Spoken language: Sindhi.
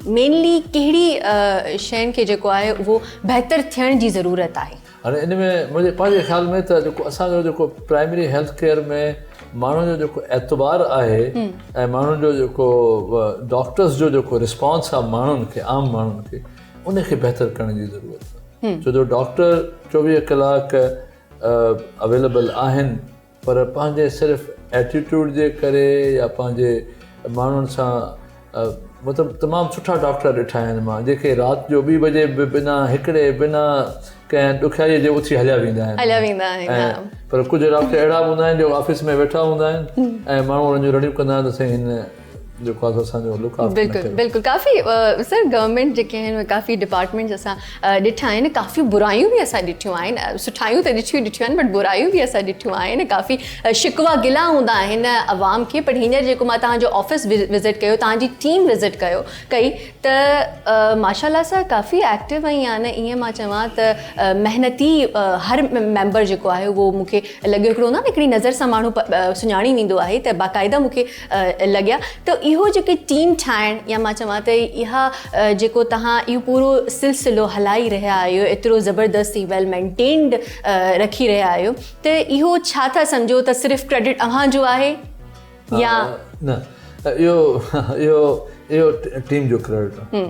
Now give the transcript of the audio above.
مينلي ڪهڙي شين کي جيڪو آهي اهو بهتر ٿيڻ جي ضرورت آهي؟ هاڻي ان ۾ منهنجي پنهنجي خيال ۾ ته جيڪو اسان جو جيڪو پرائمري هيلٿ ڪيئر ۾ ماڻهن جو جيڪو اعتبار آهي ۽ ماڻهن جو جيڪو ڊاڪٽرز جو جيڪو رسپانس آهي ماڻهن کي عام ماڻهن کي ان کي بهتر ڪرڻ جي ضرورت آهي ڇو جو ڊاڪٽر 24 ڪلاڪ اويليبل آهن پر پنهنجي صرف ايٽيٽيوڊ جي ڪري يا پنهنجي ماڻهن سان مطلب تمام سٺا ڊاڪٽر ڏٺا آهن مان جيڪي رات جو 2 بجي به بنا هڪڙي بنا ڪنهن ڏکيائي جي اٿي هليا ويندا آهن. هليا ويندا آهن. پر ڪجهه ڊاڪٽر اهڙا به هوندا آهن جو آفيس ۾ ويٺا هوندا آهن ۽ ماڻهو انهن جون رڙيون ڪندا آهن ته سائين هن جيڪو آهي اسان جو لڪ آفٽر بلڪل بلڪل. ڪافي سر گورنمينٽ جيڪي آهن ڪافي ڊپارٽمينٽس اسان ڏٺا آهن، ڪافي برايون به اسان ڏٺيون آهن، سٺايون ته ڏٺيون ڏٺيون آهن بٽ برايون به اسان ڏٺيون آهن. ڪافي شڪوا گلا هوندا آهن عوام کي، پر هينئر جيڪو مان توهان جو آفيس وزٽ ڪيو، توهان جي ٽيم وزٽ ڪيو ڪئي ته ماشاء الله سان ڪافي ايڪٽو ۽ يعني ائين مان چوان ته محنتي هر ميمبر جيڪو آهي اهو مون کي لڳيو. هڪڙو هوندو آهي نه هڪڙي نظر سان ماڻهو سڃاڻي ويندو آهي ته باقاعده مون کي لڳيا ته اهو جيڪي ٽيم ٺاهڻ يا مان چوان ته اها جيڪو توهان اهو پورو سلسلو هلائي رهيا آهيو، ايترو زبردست ۽ ويل مينٽينڊ رکي رهيا آهيو، ته اهو ڇا ٿا سمجهو ته صرف ڪريڊٽ اوهان جو آهي يا نه؟ اهو اهو اهو ٽيم جو ڪريڊٽ آهي.